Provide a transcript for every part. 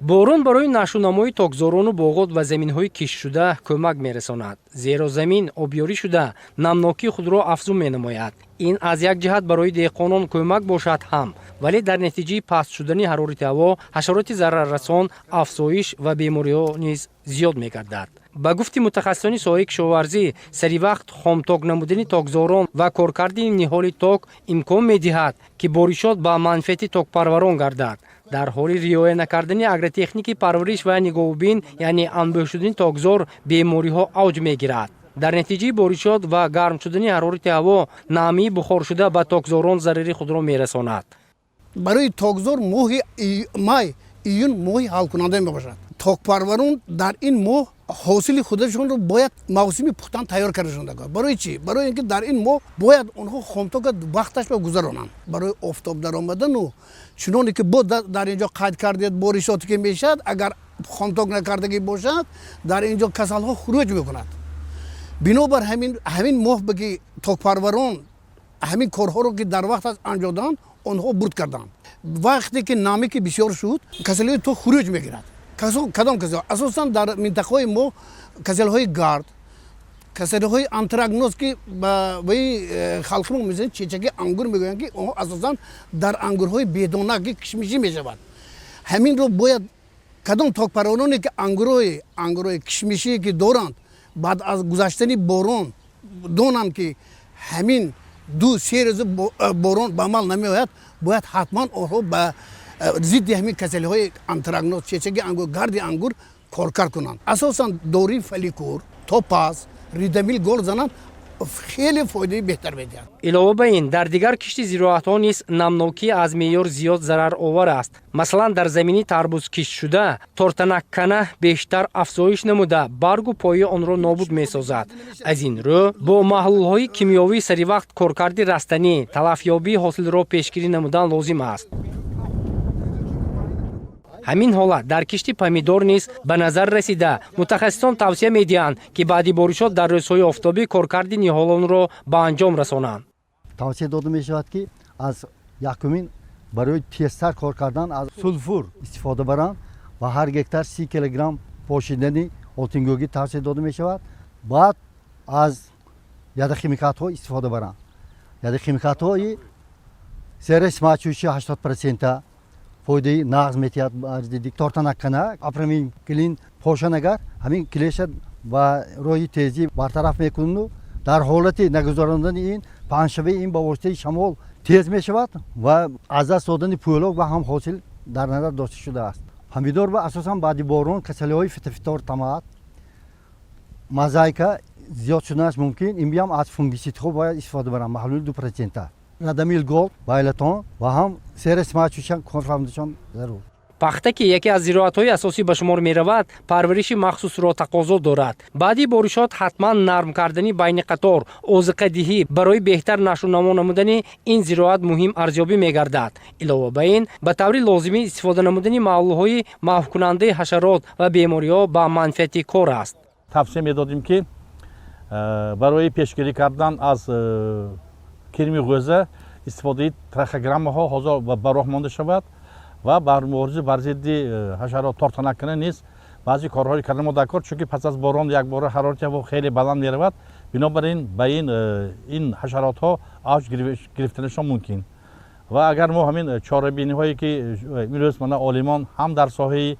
Борон барои нашъунамои токзорону боғот ва заминҳои киштшуда кӯмак мерасонад, зеро замин обёрӣ шуда, намнокии худро афзун менамояд. Ин аз як ҷиҳат барои деҳқонон кӯмак бошад ҳам, вале дар натиҷаи паст шудани ҳарорати ҳаво ҳашароти зараррасон афзоиш ва бемориҳо низ зиёд мегардад. Ба гуфти мутахассисони соҳаи кишоварзӣ, саривақт хомток намудани токзорон ва коркарди ниҳоли ток имкон медиҳад, ки боришот ба манфиати токпарварон гардад. Дар ҳоли риоя накардани агротехники парвариш ва нигоҳубин, яъне анбӯҳ шудани токзор, бемориҳо авҷ мегирад. Дар натиҷаи боришот ва гарм шудани ҳарорати ҳаво намии бухоршуда ба токзорон зарари худро мерасонад. Барои токзор моҳи май, июн моҳи ҳалкунанда мебошад. Токпарварон дар ин моҳ ҳосили худашонро бояд мавсими пухтан тайёр кардашон. Барои чӣ? Барои ин ки дар ин моҳ бояд онҳо хомтока вақташро гузаронанд. Барои офтоб даромадану чуноне ки бо дар ин ҷо қайд кардед, боришоте ки мешавад, агар хомток накардагӣ бошад, дар ин ҷо касалҳо хуруҷ мекунад. Бинобар ҳамин моҳ ки токпарварон ҳамин корҳоро ки дар вақт анҷом доданд, онҳо бурд карданд. Вақте ки намӣ ки бисёр шуд, касалиҳои ток хуруҷ мегирад. Кадом касал? Асосан дар минтақаҳои мо касалиҳои гард, касалиҳои антракноз, ки ба ваи халқи мо мезанад, чечаки ангур мегӯянд, ки онҳо асосан дар ангурҳои бедона, ки кишмишӣ мешавад. Ҳаминро бояд кадом токпарвароне ки ангурҳои кишмишие ки доранд, баъд аз гузаштани борон донанд, ки ҳамин 2-3 рӯза борон ба амал намеояд, бояд ҳатман онҳо ба зидди ҳамин касалиҳои антракноз, чечаки ангур, гарди ангур коркард кунанд. Асосан дории Фоликур, Топаз, Ридомил Голд зананд, хеле фоидаи беҳтар медиҳад. Илова ба ин, дар дигар кишти зироатҳо низ намнокӣ аз меъёр зиёд зараровар аст. Масалан, дар замини тарбуз киштшуда тортанаккана бештар афзоиш намуда, баргу пояи онро нобуд месозад. Аз ин рӯ бо маҳлулҳои кимиёвӣ саривақт коркарди растанӣ, талафёбии ҳосилро пешгирӣ намудан лозим аст. Ҳамин ҳолат дар кишти помидор низ ба назар расида, мутахассисон тавсия медиҳанд, ки баъди боришот дар рӯзҳои офтобӣ коркарди ниҳолонро ба анҷом расонанд. Тавсия дода мешавад, ки аз якумин барои тезтар кор кардан аз сулфур истифода баранд ва ҳар гектар 30 килограмм пошидани олтингӯгӣ тавсия дода мешавад. Баъд аз ядохимикатҳо истифода баранд. Ядохимикатҳои серосмачивающий 80 процента фоидаи нағз метиҳад. Тортанаккана Апрамин Клин пошан, агар ҳамин клеща ба роҳи тезӣ бартараф мекунаду дар ҳолати нагузарондани ин, паҳншавии ин ба воситаи шамол тез мешавад ва аз даст додани пӯлок ва ҳам ҳосил дар назар дошта шудааст. Помидор ба асосан баъди борон касалиҳои фитофтора, томат мозаика зиёд шуданаш мумкин. Ин биям аз фунгисидҳо бояд истифода баранд, маҳлули 2 процента Радомил Голд, Байлатон ва ҳам серосмачивающий корфармудашон зарур. Пахта, ки яке аз зироатҳои асосӣ ба шумор меравад, парвариши махсусро тақозо дорад. Баъди боришот ҳатман нарм кардани байни қатор, озиқадиҳӣ барои беҳтар нашъунамо намудани ин зироат муҳим арзёбӣ мегардад. Илова ба ин, ба таври лозимӣ истифода намудани маҳлулҳои маҳвкунандаи ҳашарот ва бемориҳо ба манфиати кор аст. Тавсия медодем, ки барои пешгирӣ кардан аз кирми ғӯза истифодаи трихограммаҳо ҳозир ба роҳ монда шавад ва бар мубориза бар зидди ҳашарот тортанаккана низ баъзе корҳои карда мо дар кор, чунки пас аз борон якбора ҳарорати ҳаво хеле баланд меравад. Бинобар ин ба ин ҳашаротҳо авҷ гирифтанашон мумкин. Ва агар мо ҳамин чорабиниҳое ки имрӯз мана олимон ҳам дар соҳаи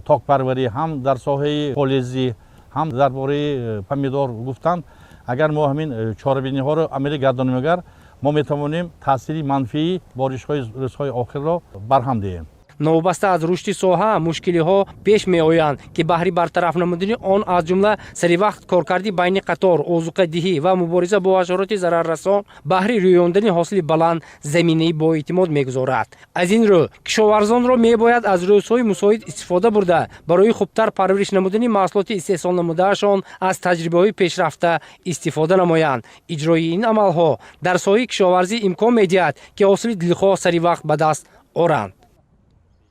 токпарварӣ, ҳам дар соҳаи полезӣ, ҳам дар бораи помидор гуфтанд, агар мо ҳамин чорабиниҳоро амалӣ гардонем, агар мо метавонем таъсири манфии боришҳои рӯзҳои охирро барҳам диҳем. Новобаста аз рушди соҳа, мушкилиҳо пеш меоянд, ки баҳри бартараф намудани он, аз ҷумла саривақт коркарди байни қатор, озуқадиҳӣ ва мубориза бо ҳашароти зараррасон баҳри рӯёндани ҳосили баланд заминаи боэътимод мегузорад. Аз ин рӯ кишоварзонро мебояд аз рӯзҳои мусоид истифода бурда, барои хубтар парвариш намудани маҳсулоти истеҳсол намудаашон аз таҷрибаҳои пешрафта истифода намоянд. Иҷрои ин амалҳо дар соҳаи кишоварзӣ имкон медиҳад, ки ҳосили дилхоҳ саривақт ба даст оранд.